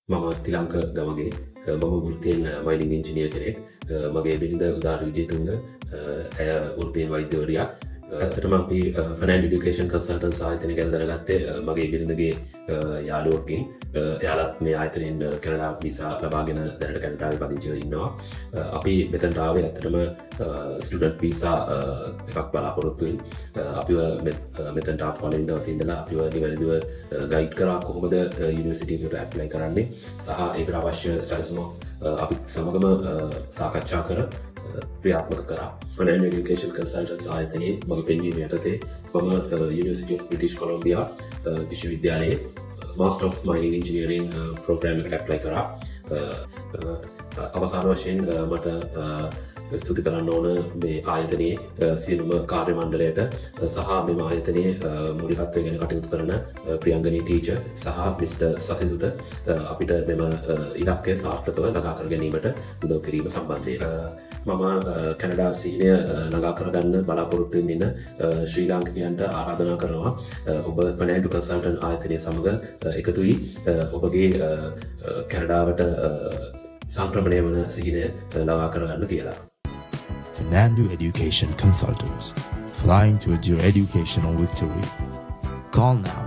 මම තිලංක ගමගේ. මම වෘත්තියෙන් mining engineer කෙනෙක්. මගේ බිරිඳ උදාර විජේතුංග, ඇය වෘත්තියෙන් වෛද්‍යවරියක්. ඇත්තටම අපි ෆර්නැන්ඩෝ එඩියුකේෂන් කන්සල්ටන්ට්ස් ආයතනය ගැන දැනගත්තේ මගේ බිරිඳගේ යාළුවෙක්ගෙන්. එයාලත් මේ ආයතනයෙන් කැනඩා වීසා ලබාගෙන දැනට කැනඩාවේ පදිංචිව ඉන්නවා. අපි මෙතනට ආවේ ඇත්තටම ස්ටුඩන්ට් වීසා එකක් බලාපොරොත්තුවෙන්. අපිව මෙතනට ආපු පළවෙනි දවසේ ඉඳලා අපිව නිවැරදිව ගයිඩ් කරා කොහොමද යුනිවර්සිටි එකට ඇප්ලයි කරන්නේ සහ ඒකට අවශ්‍ය සැලසුම අපිත් සමගම සාකච්ඡා කර ක්‍රියාත්මක කරා. ෆර්නැන්ඩෝ එඩියුකේෂන් කන්සල්ටන්ට්ස් ආයතනයේ මඟ පෙන්වීම යටතේ මම යුනිවර්සිටි ඔෆ් බ්‍රිටිෂ් කොලොම්බියා විශ්වවිද්‍යාලයේ master of mining engineering program එකට ඇප්ලයි කරා. අවසාන වශයෙන් මට ස්තුති කරන්න ඕන මේ ආයතනයේ සියලුම කාර්ය මණ්ඩලයට සහ මෙම ආයතනයේ මූලිකත්වය ගැන කටයුතු කරන ප්‍රියංගනී ටීචර් සහ මිස්ටර් සසිඳුට අපිට මෙම ඉලක්කය සාර්ථකව ළඟා කර ගැනීමට උදව් කිරීම සම්බන්ධයෙන්. මම කැනඩා සිහිනය ළඟා කරගන්න බලාපොරොත්තු වෙමින් ඉන්න ශ්‍රී ලාංකිකයන්ට ආරාධනා කරනවා ඔබ ෆර්නැන්ඩෝ කන්සල්ටන්ට් ආයතනය සමග එකතු වී ඔබගේ කැනඩාවට සංක්‍රමණය වන සිහිනය ළඟා කරගන්න කියලා. Fernando Education Consultants, flying towards your educational victory. Call now.